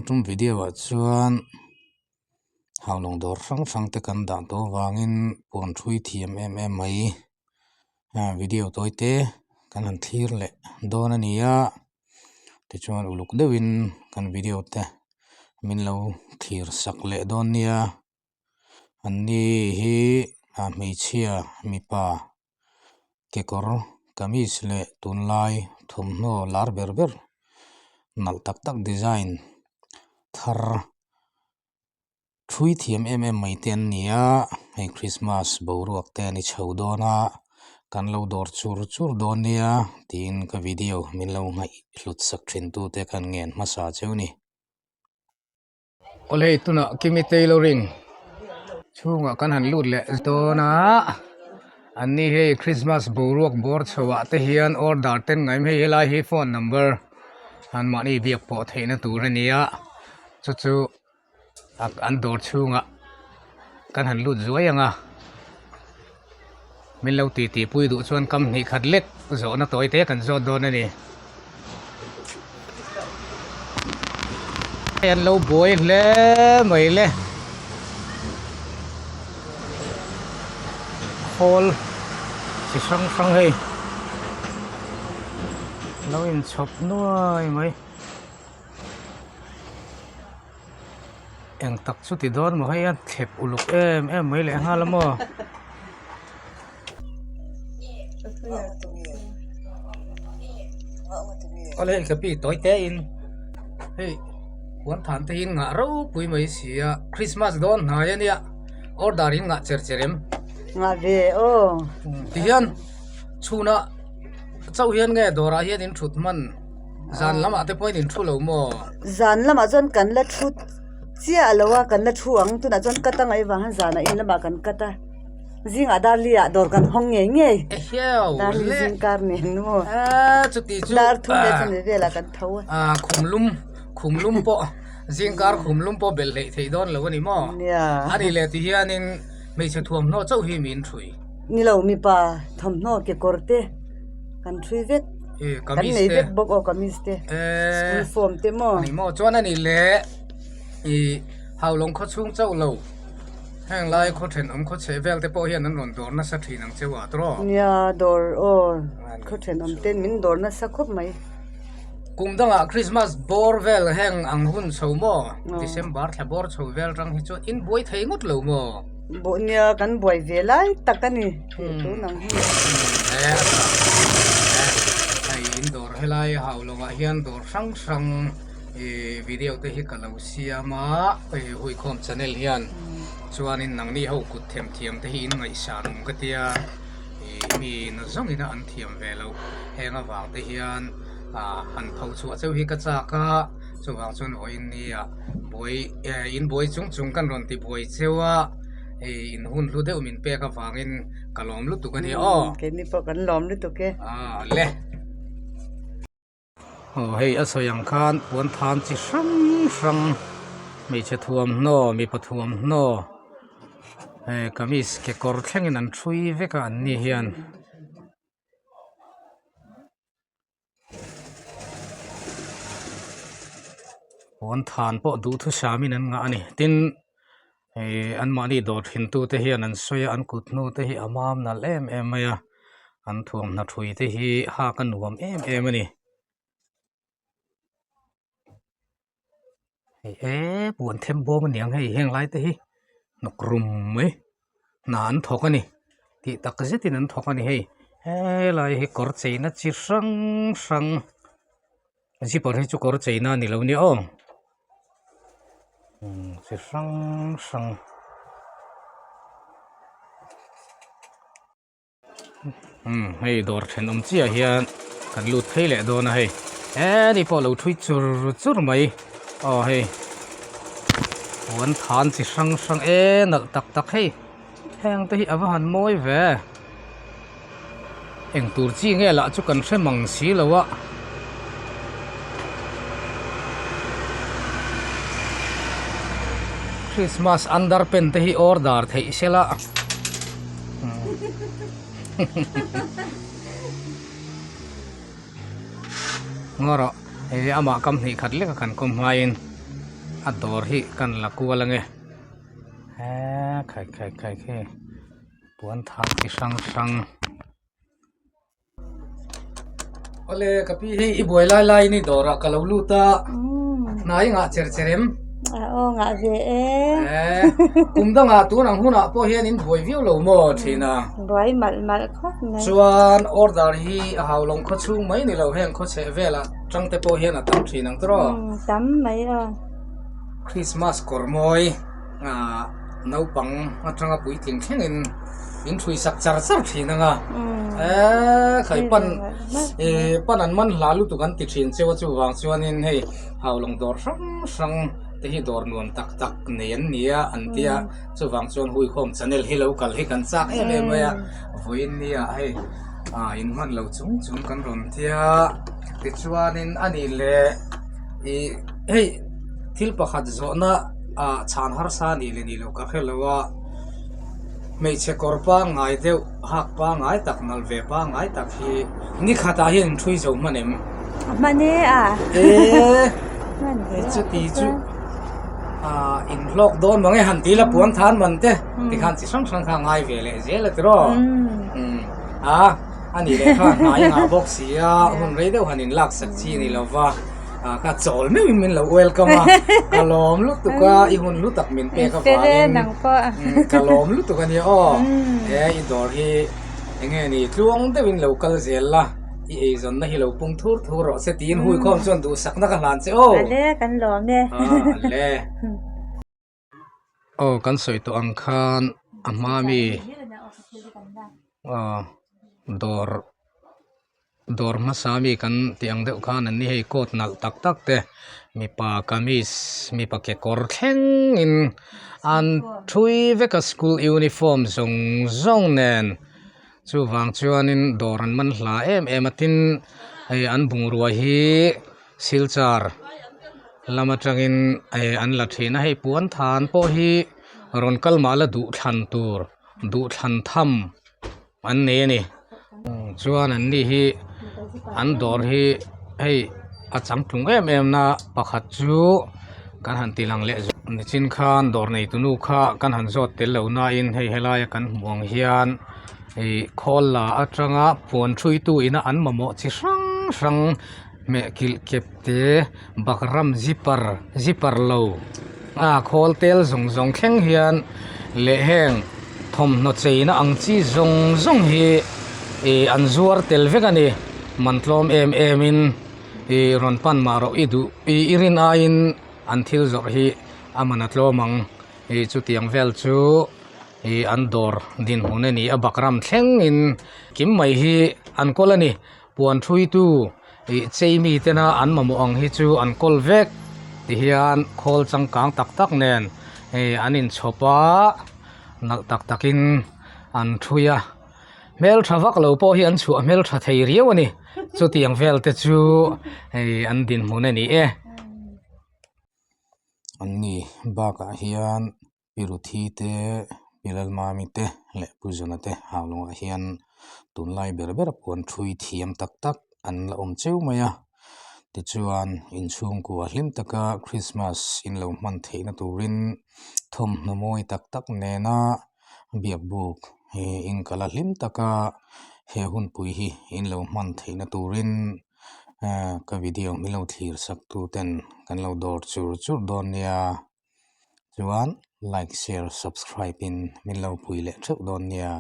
Tun tum video ah chuan haulawng dawr hrang hrang te kan dah tawh avangin puan hrui thiam em em mai video tawi te kan han thlir leh dawn a ni a tichuan uluk deuhin kan video te min lo thlir sak leh dawn nia an ni hi hmeichhia mipa kekawr kamis leh tunlai thawmhnaw lar ber ber nalh tak tak design thar thui thiam em em mai te an ni a hei christmas boruak te a ni chho dawn a kan lo dawr chur chur dawn nia tiin ka video min lo ngaih hlut sak thin tu te khan ngen hmasa cheu a ni. Awle hei tunah Kimi tailoring chhungah kan han lut leh dawn a an ni hei christmas boruak bawr chho ah te hian order ten ngaih hei helai hi phone number an mahni biak pawh theihna tur a ni a chu chu an dawr chhungah kan han lut zuai ang a min lo ti ti pui duh chuan kam hnih khat lek zawhna tawi te kan zawt dawn a ni hei an lo buai hle mai le khawl chi hrang hrang hei lo inchhawp nuai mai. Eng tak chu ti dawn maw hei a thlep uluk em em mai leh nghal a maw. Awle hei ka pi tawi te in hei puan than te hi in ngah ropui mai si a Christmas dawn hnai a nia order in ngah cher cher em. Ngah ve aw. Tihian chhuna chauh hian nge dawrah hian in thut hman. Zan lamah te pawhin in thu lo maw? Zan lamah chuan kan la thu chiah lo a, kan la thu ang. Tunah chuan cut a ngaih vang hian zanah in lamah kan cut a. Zingah Darli ah dawr kan hawng ngei ngei. Ehiau Darli le. zing kar nen maw? Eee chuti chu. Dar thum leh chumi velah kan tho a. Ah khum lum khum lum pawh zing kar khum lum pawh belh hleih theih dawn lo a ni maw? Nia. A nih leh ti hianin hmeichhe thuamhnaw chauh hi min ṭhui. Ni lo mipa thawmhnaw kekawr te kan ṭhui vek. Kan nei vek bawk aw kamis te school form te maw. Ani maw chuan ani le ih Haulawng khaw chhung chauh lo heng lai khaw thenawm khaw chheh vel te pawh hian an rawn dawr nasa thin ang cheu a tawh. Nia dawr aw khaw thenawm ten min dawr nasa khawp mai. Kum dangah Christmas bawr vel heng ang hun chho maw December thla bawr chho vel rang hi chuan in buai thei ngawt lo maw. Nia kan buai ve lai tak a ni tun ang hi. Hei in dawr helai hau lovah hian dawr hrang hrang ih video te hi ka lo siam a hei huikhawm channel hian chuanin nangni ho kut them thiam te hi in ngaihsan awm ka tia ih mi na zawng ina an thiam ve lo heng avang te hian ah han pho chhuah cheu hi ka chak a chuvang chuan vawiin nia buai eh in buai chung chung kan rawn ti buai cheu a hei in hun hlu deuh min pek avangin ka lawm lutuk a ni aw. Keini pawh kan lawm lutuk e. Ah le. Aw hei a sawi ang khan puan than chi hrang hrang hmeichhe thuamhnaw mipa thuamhnaw eh kamis kekawr thlengin an hrui vek a an ni hian. Puan than pawh duhthusam in an ngah a ni tin ih anmahni dawr thin tu te hian an sawi a an kut hnu te hi a mam nalh em em mai a an thuamhnaw thui te hi hak a nuam em em a ni. Hei he puan them bawm a niang hei heng lai te hi hnawk rum mai hna an thawk a ni tih tak zetin an thawk a ni hei helai hi kawr cheina chi hrang hrang zipper hi chu kawr cheina a ni lo nia aw chi hrang hrang. Umm hei dawr thenawm chiah hian kan lut phei leh dawn a hei he ni pawh lo thui chur chur mai aw hei puan than chi hrang hrang e nalh tak tak hei heng te hi a va han mawi ve eng tur chi nge lah chu kan hre mang si lo a. Christmas underpant te hi order theih sela. Ngaw rawh hei amah kam hnih khat lek a kan kawm hmaiin a dawr hi kan la kual ange eee khai khai khai khi puan thak chi hrang hrang. Awle ka pi hei i buai lai laiin i dawrah ka lo lut a hnai ngah cher cher em? A aw ngah ve e. Eee kum dangah tun ang hunah pawh hian in buai viau lo maw thin a? Buai malh malh khawp mai. Chuan order hi a hau lawng khaw chhung mai ni lo heng khaw chheh velah tang te pawh hian a tam thin ang tawh. Tam mai aw. Christmas kawr mawi ah naupang atanga puitling thlengin in ṭhui sak char char thin ang a eee khai pan ih pan an man hla lutuk an ti thin cheu a chuvang chuanin hei haulawng dawr hrang hrang te hi dawr nuam tak tak nei an ni a an tia chuvang chuan huikhawm channel hi lo kal hi kan chak em em mai a vawiin nia hei ah in hman lo chung chung kan rawn tia tichuanin a nih leh ih hei thil pakhat zawhna ah chhan harsa a nih leh nih loh ka hre lo a hmeichhe kawr pangngai deuh hak pangngai tak nalh ve pangngai tak hi ni khatah hian in ṭhui zo hman em? A hman e a. Eee Hman ve a chuti chu ah in hlawk dawn mang e han ti la puan than man te tikhan chi hrang hrang kha a ngai ve leh zel a tiraw umm a ani leh kha hnai a ngah bawk si a hun rei deuh han in lak sak chi a ni lo va. Ah ka chawl meuhin min lo welcome a, ka lawm lutuk a, i hun hlu tak min pek avangin ka lawm lutuk a nia aw, he i dawr hi eng nge ni tluang deuhin lo kal zel la, i eizawnna hi lo pung thur thur rawh se tiin huikhawm chuan duhsakna ka hlan che aw. Ale kan lawm e. Ale. Aw kan sawi tawh ang khan a hma mi aw dawr dawr hmasa mi kan tih ang deuh khan an ni hei coat nalh tak tak te mipa kamis mipa kekawr thleng in an thui vek a school uniform zawng zawng nen chuvang chuanin dawr an man hla em em a tin hei an bungrua hi. Silchar lam atangin eh an la thin a hei puan than pawh hi rawn kal mah la duh thlan tur duh thlan tham an nei a ni chuan an ni hi an dawr hi hei a changtlung em em na pakhat chu kan han ti lang leh nichin khan dawr nei tu nu kha kan han zawt tel lo na in hei helai a kan hmuh ang hian ih khawl la atanga puan hrui tu ina an mamawh chi hrang hrang. Hmeh kilh kep te bakram zipper zipper lo a khawl tel zawng zawng thleng hian leh heng thawmhnaw cheina ang chi zawng zawng hi ih an zuar tel vek a ni man tlawm em em in ih rawn pan mah rawh i duh ih i rin aiin an thil zawrh hi a man a tlawm ang ih chutiang vel chu ih an dawr dinhmun a ni a bakram thleng in kim mai hi an kawl a ni. Puan thuitu ih chei mi tena an mamawh ang hi chu an kawl vek ti hian khawl changkang tak tak nen hei an inchhawp a nalh tak takin an thui a hmeltha vak lo pawh hi an chhuah hmeltha thei riau a ni chutiang vel te chu hei an dinhmun a ni e. An ni bakah hian Pi Ruthi te, Pi Lalmami te leh Pu Zuna te haulawngah hian tunlai ber ber puan thui thiam tak tak an la awm cheu mai a. Tichuan inchhungkua hlim taka Christmas in lo hman theihna turin thawmhnaw mawi tak tak nena biakbuk hi in kal a hlim taka he hunpui hi in lo hman theihna turin ka video min lo thlir sak tu ten kan lo dawr chur chur dawn nia. Chuan like share subscribe in min lo pui leh theuh dawn nia.